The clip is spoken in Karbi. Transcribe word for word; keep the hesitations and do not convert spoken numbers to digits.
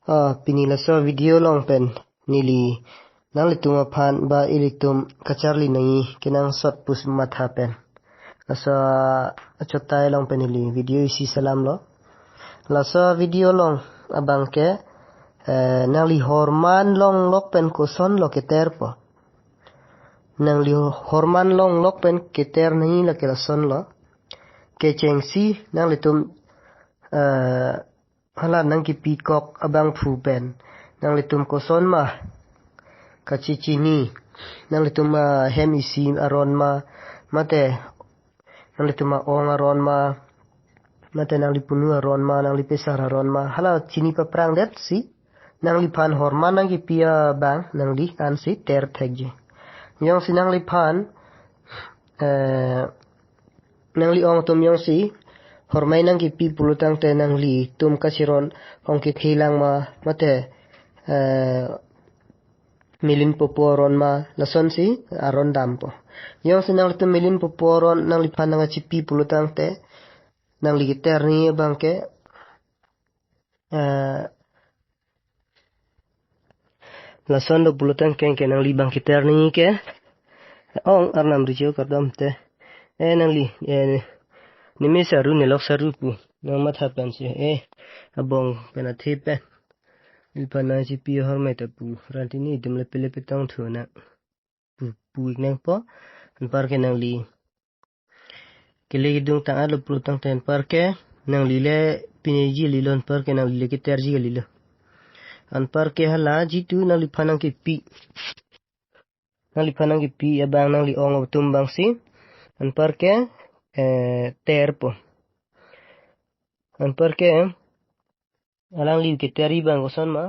Ah, pini laso video along pen neli nanglitum aphan ba ilitum kacharli nangji kenangsot pusi matha pen laso achotai along pen neli video isi selamlo. Laso video along abang ke, eh, nangli horman longlok pen kosonlo keterpo. Nangli horman longlok pen keter nangji lake lasonlo. Kechengsi nanglitum, eh, hala nangkipikok abangphu pen nanglitum koson ma kachechini, nanglitum ahem isi aron ma, mate nanglitum a-ong aron ma, mate nangli punu aron ma, nangli pesar aron ma, hala chini paprangdetsi nangliphan horman nangkipi abang nangli ansi ter thekji. Jongsi nangliphan, eh, nangli ong atum jongsi hormai nangkipi pulotangte nanglitum kachiron ong kethe lang ma, mate, eh, milin popo aron ma, lasonsi aron dampo. Jongsi nanglitum milin popo aron nangliphan nangkachipi pulotangte nangli keter nangji abang ke, eh, lason do pulotangte ke nangli abang keter nangji ke ong arnam richo kardom te. Eh, nangli, eh, neme saru nelok saru pu nangmatha pensi, eh, abong pen athe pen ilpana chipi hormai ta pu, rantini itum lepe lepe tong thu na pu, pu ik nangpo. Anparke nangli kele kidung tang-etlo pulotangte anparke nangli le piniji kalilo, anparke nangli le keterji kalilo. Anparke hala jitu nangliphan nangkipi, nangliphan nangkipi abang nangli ong atum abangsi anparke, eh, terpo. Anparke alangli keterji abang koson ma,